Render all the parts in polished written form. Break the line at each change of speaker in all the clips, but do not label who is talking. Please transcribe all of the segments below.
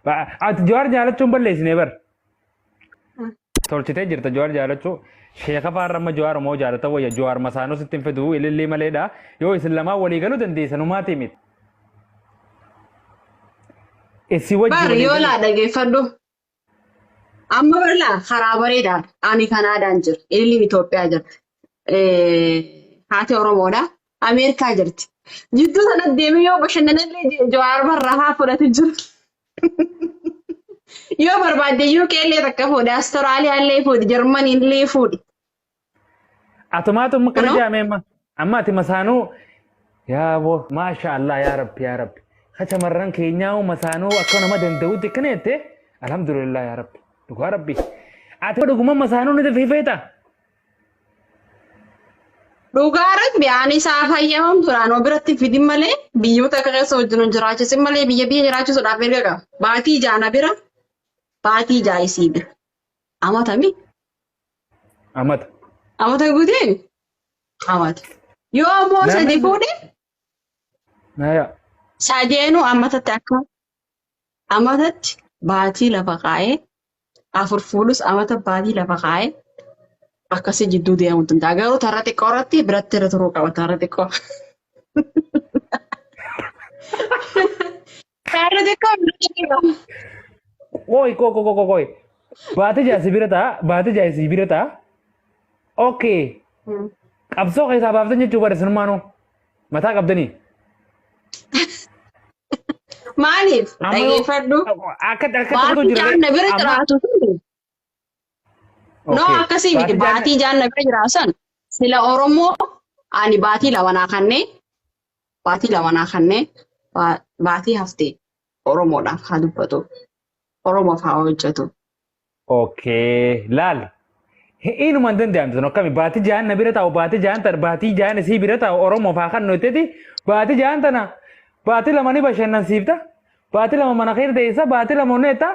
Ati Jawaar jaalachuun balleessine bar. Tolchitee jirta Jawaar jaalachuu. Sheeka faarra amma Jawaar moo jaalata wayya Jawaar masaanuu sitti hin fidu ilillii maleedha. Yoo isin lamaan walii galuu dandeessan humaatii miti. Isin wajji
Bar
walii
yoo
galuu.
laa dhageeffadhu. Amma bar laa karaa bareedaan ani Kanaadaan jira. Ililliin Itoophiyaa jira. Haati Oromoodha. Ameerikaa jirti. Jidduu sana deemee yoo bashannanallee Jawaar barraa haa fudhate jira. Yoo barbaadde UK illee takka fuudhi, Australia illee fuudhi, Germany illee fuudhi.
Atumaatu amma kana
Kunoo?
jaamee amma. Amma ati masaanuu yaa boo maasha Allah yaa rabbi yaa rabbi. Ka shamarran keenyaa masaanuu akka nama danda'utti akkana jette alhamdulillah yaa rabbi dhugaa rabbi. Ati dhuguma masaanuu ni feeta.
Dhugaa rabbi ani isaa fayyamamtuudhaan of biratti fidin malee biyyoota akka keessa wajjin hin jiraachisin malee biyya biyya jiraachisuudhaaf mirga qaba. Baatii ja'a na bira, baatii ja'a isii bira. Amatami?
Amata.
Amata guuteen? Amata. Yoo ammoo
Namni
sadi fuudhe
Naya.
sadeenuu amatatti akka amatatti baatii lafa kaa'ee afur fuudhus amata baatii lafa kaa'ee akkasii jidduu deemuu danda'a. Garuu tarra xiqqoo irratti biratti irra turuu qaba tarra xiqqoo. Tarra xiqqoo biratti turuu qaba.
Qoy qoy qoy qoy qoy. Baatee ja'a si bira ta'a. Baatee ja'a si bira ta'a. Okay. Qabsoo keessaa baaftan jechuu bara sinumaanuu. Mataa qabdanii.
Maaliif?
Amma yoo
Dhageeffadhu.
akka akka tokkotu
Baatii
jira
jaan na bira
amma
jiraatu suni. No
okay.
akkasii miti.
Baatii jaan
Baatii jaan na bira jiraatu san sila Oromoo ani baatii lama naa kannee baatii lama naa kannee baatii haftee Oromoodhaaf haa dubbatu. Oromoof haa hojjetu.
Okay. Laal. Inuma hin danda'amtu sun akkami baatii jaan na bira taa'u baatii jaan tana baatii jaan isii bira taa'u Oromoof haa kannu jetteeti baatii jaan tana baatii lama ni bashannansiifta baatii lama mana keessa teessa baatii lama onneetta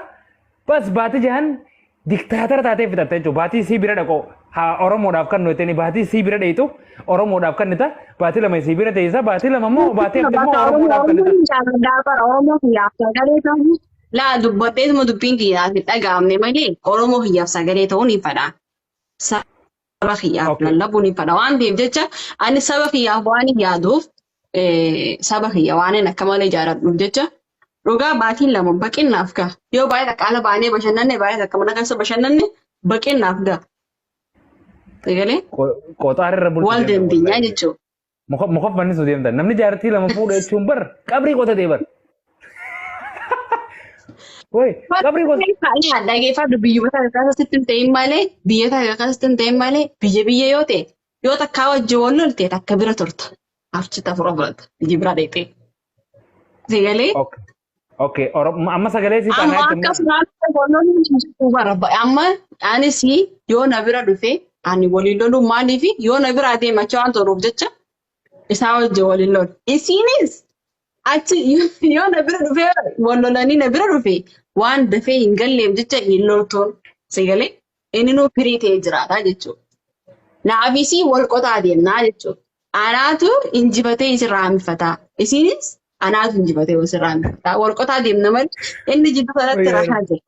bas baatii jaan diktaatara taatee fixatte jechuudha baatii isii bira dhaqoo haa Oromoodhaaf kannu jetteeni baatii isii bira dheeytu Oromoodhaaf kannita baatii lama isii bira teessa baatii lama immoo baatii hafte immoo
Bakka Oromoo
Oromoodhaaf kannita.
Oromoon jaaladhaa bara Oromoo kiyyaaf sagalee ta'uu laa dubbadheetuma dubbiin kiyyaaf hin dhaga'amne malee Oromoo kiyyaaf sagalee ta'uun hin fedha. Saba kiyyaaf
Okay.
lallabuun hin fedha waan ta'eef jecha ani saba kiyyaaf waan hin yaaduuf saba kiyya waan hin akka malee jaaladhuuf jecha dhugaa baatiin lama baqinnaaf ga'a. Yoo baay'ee takka ala baanee bashannanne baay'ee takka mana keessa bashannanne baqinnaaf ga'a. Sagalee
Qoxaar irra bultu
wal
deemta
dandeenyaa
wallahi.
jechuudha.
Muka muka fannisu deemtan. Namni jaartii lama fuudhe jechuun bar qabrii qotatee bar. Woi, qabrii qotate.
Dhageeffadhu biyyuma takka keessatti hin ta'in malee biyya takka keessatti hin ta'in malee biyya biyya yoo ta'e yoo takkaa wajjin wal lolte takka bira turta. Achitti afura fudhatta biyya biraa dheexee. Sagalee
Okay. Okay, amma sagalee si
amma
taanaa
akka
jechuun
suuraatti wal loluun hin jiru bara amma anis yoo na bira dhufe ani waliin loluun maaliif yoo na biraa deeme achi waan turuuf jecha isaa wajjin waliin lolu. Isiinis achi yoo na bira dhufee wal lolanii na bira dhufe waan dafee hin galleef jecha hin loltuun sagalee inni nuu firii ta'ee jiraata jechuudha. Naaf isii wal qotaa deemnaa jechuudha. Anaatu injifatee isirraa hambifataa. Isiinis anaatu injifatee isirraa hambifataa. Wal qotaa deemna malee inni jidduu kanatti rahaa jira.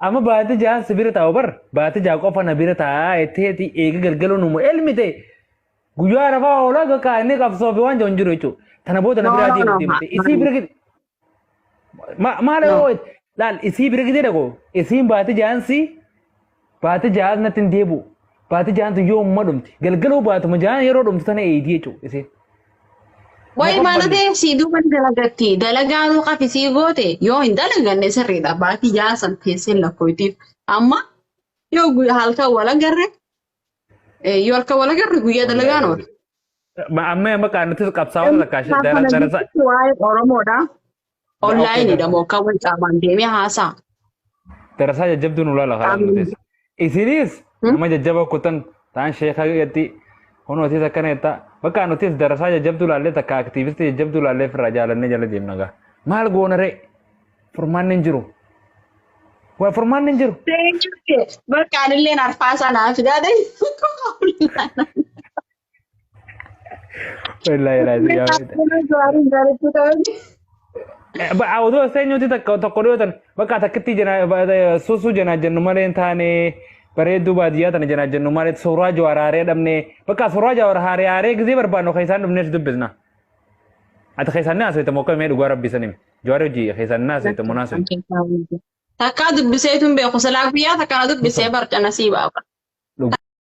Amma baatii jahan si bira taa'u bar baatii jaha qofa na bira taa'aa jetteeti eega galgaloo numa elmi ta'e guyyaa arafaa oolaa bakka inni qabsoo fi waan jiru hin jiru jechuudha. Tana booda na
No,
biraa
no,
deemu
no.
deemte isii bira gidi maal
No.
yoo laal isii bira gidee dhaqo isiin baatii jahan si baatii jahan natti hin deebi'u baatii jahantu yoo umma dhumti galgaloo baatuma jahan yeroo dhumtu tana eeyidii jechuudha isiin.
Wayi
Muka
maal
fanni.
ta'e sii duuba ni dalagatti. Dalagaa nuu qafi sii goote yoo hin dalaganne sirriidha. Baatii jaha san teessee lakkooytiif. Amma yoo guyyaa halkan wal agarre yoo halkan wal agarre guyyaa dalagaan oola.
Amma amma kaan nutis qabsaa'ota takka darasa
Waa'ee Oromoodha. Onlaayiniidha moo kan wal qaamaan deemee haasaa.
Darasaa jajjabduu nu laala karaa nutis. Isinis nama jajjaba kutan ta'an sheeka jetti hunootis akkana jetta bakka nutis darasaa jajjabduu laallee takka aktiivistii jajjabduu laallee ofirraa jaalannee jala deemna gaa. Maal goona ree? Furmaanni hin jiru. Waa furmaanni hin jiru.
Bakka anilleen arfaasaa naa fidaa ta'e.
Wallaahi laazim yaa. Odoo seenyuuti takka tokko dhiyootan bakka takkitti jana suusuu janaa jennu malee hin taane, bareedduu baadiyyaa tana janaa jennu malee, suuraa Jawaar haaree dhabne. Bakka suuraa Jawaar haaree haaree gizee barbaannu keessaan dhufnees dubbisna. Ati keessaan ni haasofte moo akkamii? Dhugaa rabbii sanim. Jawaar hojii keessaan ni haasofte moo naasofte?
Takkaa dubbiseetu hin beeku. Silaa guyyaa takka na dubbisee barca nasiibaa.